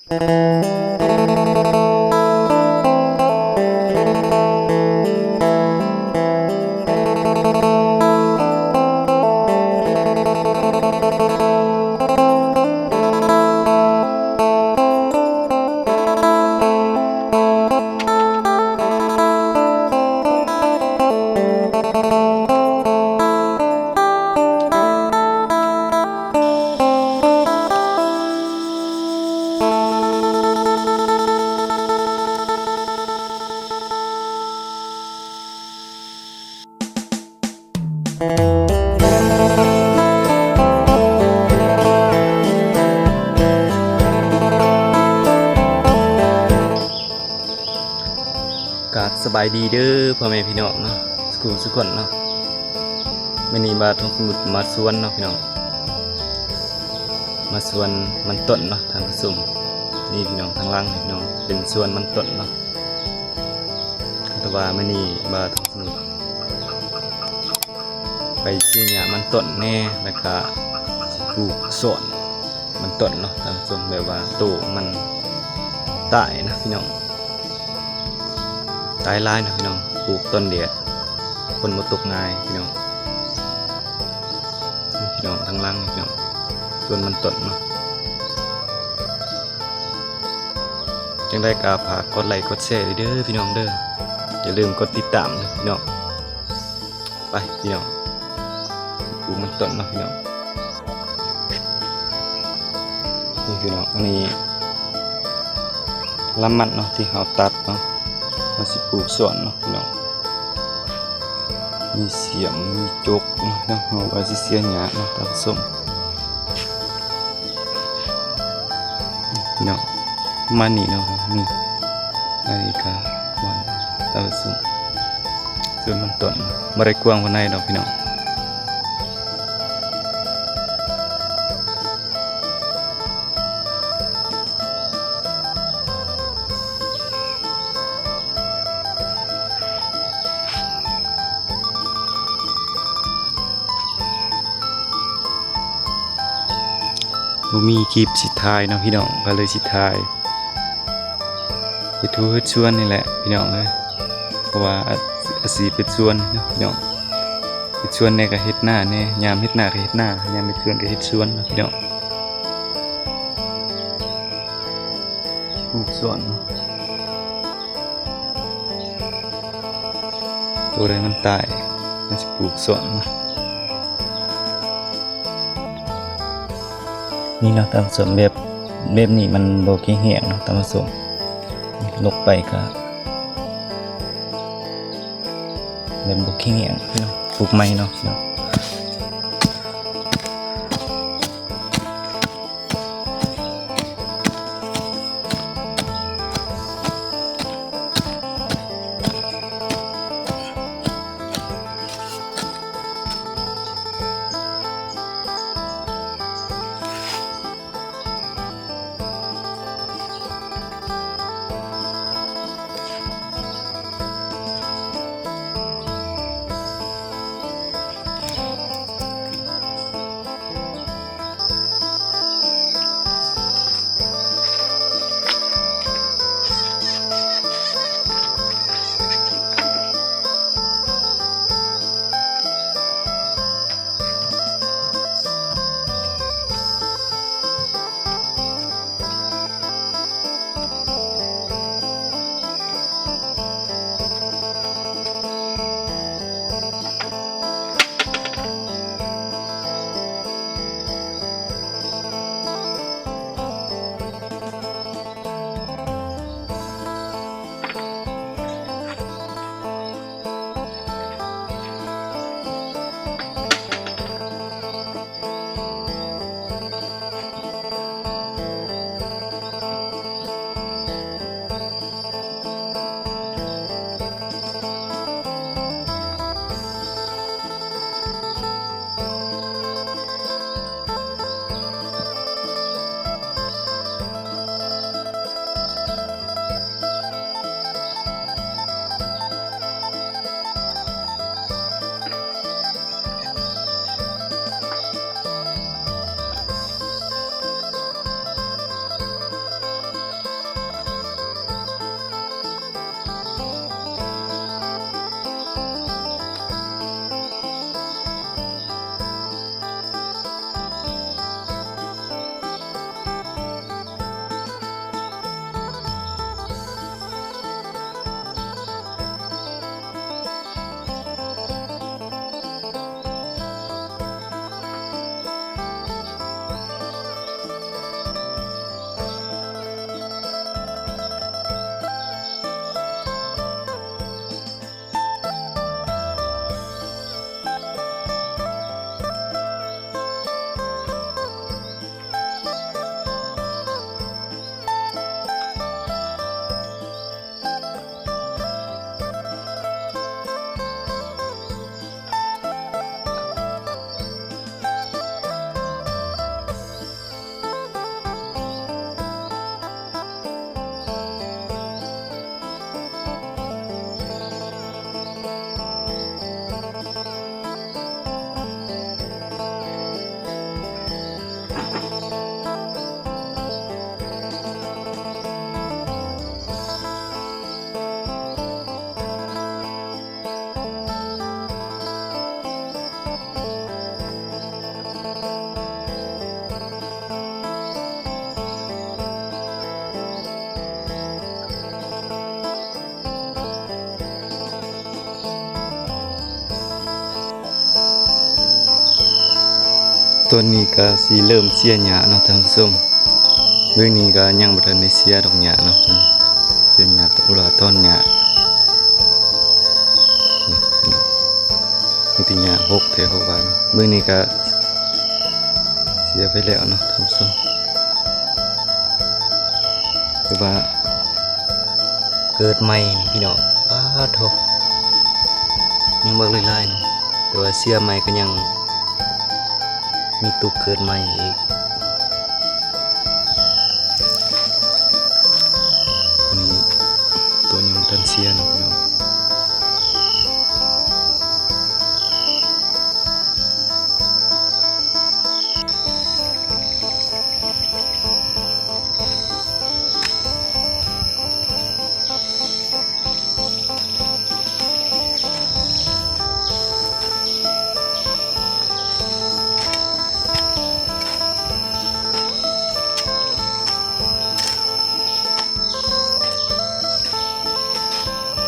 ກາບສະບາຍດີເດີພໍ່ແມ່ພີ່ນ້ອງເນາະ ສູ່ຄູ່ສູ່ຄົນເນາະ. ມື້ນີ້ບ່າວທອງສະໝຸດມາສວນເນາະພີ່ນ້ອງ ມາສວນມັນຕົ້ນເນາະທ່ານຜູ້ຊົມ. ນີ້ພີ່ນ້ອງ ທາງຫຼັງນີ້ພີ່ນ້ອງ ເປັນສວນມັນຕົ້ນເນາະ. ແຕ່ວ່າມື້ນີ້ບ່າວທອງສະໝຸດໄປເສຍຫຍ້າມັນຕົ້ນແດ່ ແລ້ວກະປູກສວນມັນຕົ້ນເນາະທ່ານຜູ້ຊົມ. ແບບວ່າໂຕມັນຕາຍນະພີ່ນ້ອງ ຕາຍຫຼາຍນະພີ່ນ້ອງ ປູກຕອນແດດ ຝົນບໍ່ຕົກງ່າຍພີ່ນ້ອງ. ນີ້ພີ່ນ້ອງ ທາງຫຼັງນີ້ພີ່ນ້ອງ ສວນມັນຕົ້ນເນາະ. ຈັ່ງໃດກໍຝາກກົດໄລ້ກົດແຊເດີພີ່ນ້ອງເດີ ຢ່າລືມກົດຕິດຕາມເດີພີ່ນ້ອງ. ໄປພີ່ນ້ອງ ປູກມັນຕົ້ນເນາະພີ່ນ້ອງ. ນີ້ພີ່ນ້ອງ ອັນນີ້ລຳມັນເນາະ ທີ່ເຮົາຕັດເນາະ ເຮົາຊິປູກສວນເນາະພີ່ນ້ອງ. ມີສຽມ ມີຈົກເນາະ ເຮົາວ່າຊິເສຍຫຍ້າເນາະທ່ານຜູ້ຊົມ. ເນາະ ປະມານນີ້ເນາະ ນີ້ ອັນນີ້ກະວ່າ ເອົາ ສວນ ສວນມັນຕົ້ນ ບໍ່ໄດ້ກວ້າງປານໃດດອກພີ່ນ້ອງ. ບໍ່ມີຄລິບຊິຖ່າຍເນາະພີ່ນ້ອງ ກໍເລີຍຊິຖ່າຍເຮັດຮົ້ວເຮັດສວນນີ້ແຫຼະພີ່ນ້ອງເອີຍ. ເພາະວ່າອາ ອາຊີບເຮັດສວນເນາະພີ່ນ້ອງ ເຮັດສວນແດ່ກໍເຮັດນາແດ່ ຍາມເຮັດນາກໍເຮັດນາ ຍາມເຮັດສວນກໍເຮັດສວນເນາະພີ່ນ້ອງ. ປູກສວນເນາະ ໂຕໃດມັນຕາຍ ມັນຊິປູກສວນເນາະ. ນີ້ເນາະທ່ານຜູ້ຊົມ ແບບ ແບບນີ້ມັນບໍ່ແຂງແຮງເນາະທ່ານຜູ້ຊົມ ລົກໄປກໍແບບບໍ່ແຂງແຮງເນາະ. ປູກໃໝ່ເນາະພີ່ນ້ອງ. ຕອນນີ້ກໍຊິເລີ່ມເສຍຫຍ້າເນາະທ່ານຜູ້ຊົມ. ເບິ່ງນີ້ກໍຍັງບໍ່ທັນໄດ້ເສຍດອກຫຍ້າເນາະ, ເສຍຫຍ້າ ໂອລາ ຖອນຫຍ້າ. ນີ້ ມີແຕ່ຫຍ້າຫົກແທ້ຫົກວ່າ. ເບິ່ງນີ້ກໍເສຍໄປແລ້ວເນາະທ່ານຜູ້ຊົມ. ຄືວ່າເກີດໃໝ່ນີ້ພີ່ນ້ອງ, ປາດໂທ້ ຍັງບັກຫຼາຍໆເນາະ, ແຕ່ວ່າເສຍໃໝ່ກໍຍັງມີຕຸກເກີດໃໝ່ອີກ. ນີ້ ໂຕຍັງບໍ່ທັນເສຍເນາະພີ່ນ້ອງ. ນີ້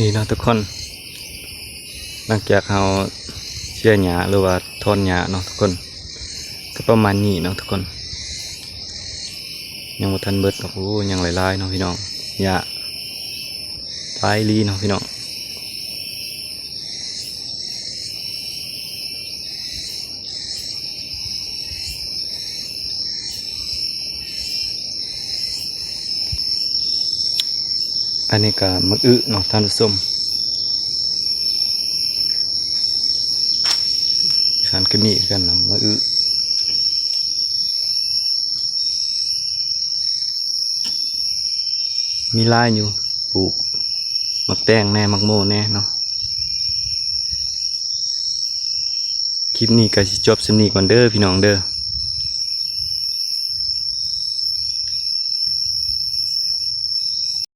ນີ້ເນາະທຸກຄົນ ຫຼັງຈາກເຮົາເສຍຫຍ້າ ຫຼືວ່າຖອນຫຍ້າເນາະທຸກຄົນ ກໍປະມານນີ້ເນາະທຸກຄົນ ຍັງບໍ່ທັນເບິດດອກ. ໂອ້ ຍັງຫຼາຍໆເນາະພີ່ນ້ອງ ຫຍ້າຫຼາຍອີ່ຫຼີເນາະພີ່ນ້ອງ. ອັນນີ້ກໍໝາກອຶເນາະທ່ານຜູ້ຊົມ ສານເຄມີຄືກັນນະ ໝາກອຶ ມີຫຼາຍຢູ່ ປູກໝາກແຕງແດ່ ໝາກໂມແດ່ເນາະ. ຄລິບນີ້ກໍຊິຈົບສ່ຳນີ້ກ່ອນເດີພີ່ນ້ອງເດີ.